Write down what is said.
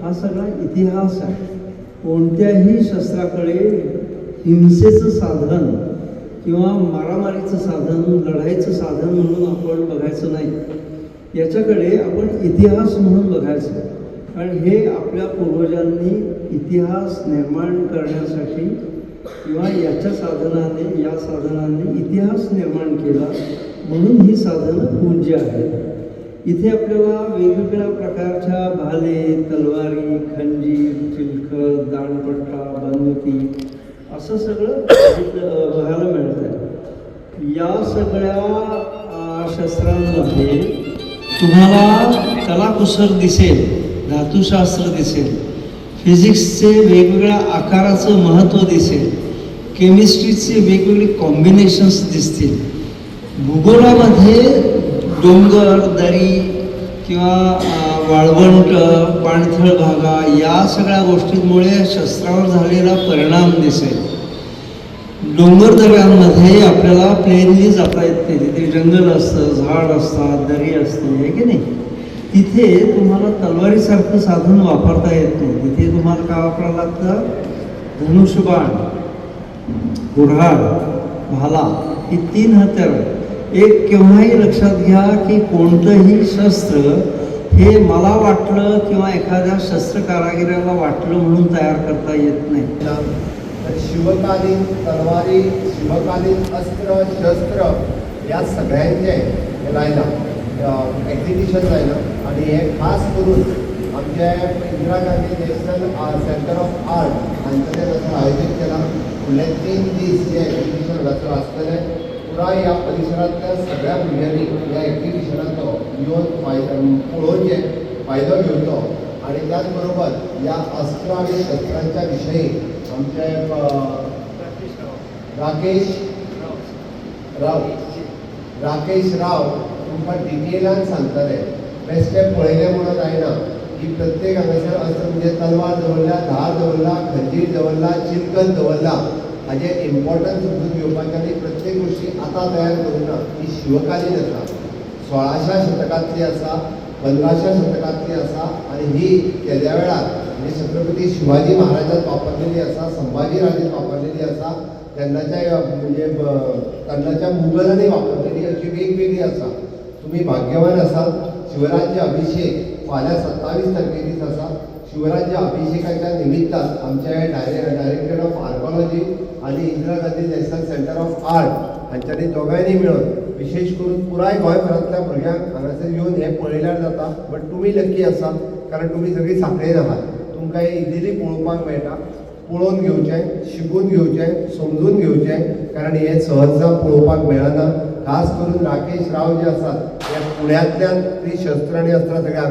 हा सगळा इतिहास आहे. कोणत्याही शस्त्राकडे हिंसेचं साधन किंवा मारामारीचं साधन, लढाईचं साधन म्हणून आपण बघायचं नाही. याच्याकडे आपण इतिहास म्हणून बघायचं, कारण हे आपल्या पूर्वजांनी इतिहास निर्माण करण्यासाठी किंवा याच्या साधनाने, या साधनांनी इतिहास निर्माण केला, म्हणून ही साधनं पूज्य आहेत. इथे आपल्याला वेगवेगळ्या प्रकारच्या भाले, तलवारी, खंजीर, चिलखत, दांडपट्टा, बंदुकी असं सगळं बघायला मिळतं आहे. या सगळ्या शस्त्रांमध्ये तुम्हाला कलाकुसर दिसेल, धातुशास्त्र दिसेल, फिजिक्सचे वेगवेगळ्या आकाराचं महत्त्व दिसेल, केमिस्ट्रीचे वेगवेगळे कॉम्बिनेशन्स दिसतील, भूगोलामध्ये डोंगर, दरी किंवा वाळवंट, पाणथळ भागा या सगळ्या गोष्टींमुळे शस्त्रावर झालेला परिणाम दिसेल. डोंगर दऱ्यांमध्ये आपल्याला प्लेननी जाता येत नाही. तिथे जंगल असतं, झाड असतात, दरी असते, आहे की नाही? तिथे तुम्हाला तलवारीसारखं साधन वापरता येत नाही. तिथे तुम्हाला काय वापरावं लागतं? धनुष्यबाण, कुऱ्हाड, भाला ही तीन हत्यारं. एक केव्हाही लक्षात घ्या की कोणतंही शस्त्र हे मला वाटलं किंवा एखाद्या शस्त्र कारागिराला वाटलं म्हणून तयार करता येत नाही. तर शिवकालीन तलवारी, शिवकालीन अस्त्र शस्त्र ह्या सगळ्यांचें हें लायलां, एक्झिबिशन लायलां आनी हें खास करून आमचे Indira Gandhi national centre of art हांच्यानी हांगासर आयोजीत केलां. फुडले 3 दीस हें एक्झिबिशन हांगासर आसतलें. पुराय ह्या परिसरांतल्या सगळ्या भुरग्यांनी ह्या एक्झिबिशनाचो येवन फायदो पळोवचें, फायदो घेवचो आनी त्याच बरोबर ह्या अस्त्र आनी शस्त्रांच्या विशयी आमचे राकेश राव, राकेश राव तुमकां डिटेलान सांगतले. बेश्टें पळयलें म्हणून जायना की प्रत्येक हांगासर अस्त्र म्हणजे तलवार दवरल्या, धार दवरला, खंजीर दवरला, चिलखत दवरला, हाजें इम्पॉर्टन्स समजून घेवपाचें. आनी प्रत्येक गोश्टी आतां तयार करूं ना, ही शिवकालीन आसा, 16श्या शतकांतली आसा, 15श्या शतकांतली आसा आनी ही तेद्या वेळार म्हणजे छत्रपती शिवाजी महाराजान वापरलेली आसा, संभाजी राजेन वापरलेली आसा, तेन्नाच्या म्हणजे तेन्नाच्या मुघलांनी वापरलेली, अशी वेगवेगळी आसा. तुमी भाग्यवान आसात. शिवराज्य अभिषेक फाल्यां 27 तारखे दीस आसा. शिवराज्य अभिषेकाच्या निमित्तान आमचे डायरेक्टर ऑफ आर्कॉलॉजी आनी Indira Gandhi national centre of art हांच्यांनी दोगांयनी मेळून, विशेश करून पुराय गोंयभरांतल्या भुरग्यांक हांगासर येवन हें पळयल्यार जाता. बट तुमी लक्की आसा, कारण तुमी सगळीं सांखळेन आहात, तुमकां हें इजिली पळोवपाक मेळटा. पळोवन घेवचें, शिकून घेवचें, समजून घेवचें, कारण हें सहजता पळोवपाक मेळना. खास करून राकेश राव जे आसात, हे पुण्यांतल्यान ती शस्त्र आनी अस्त्रां सगळें हांगा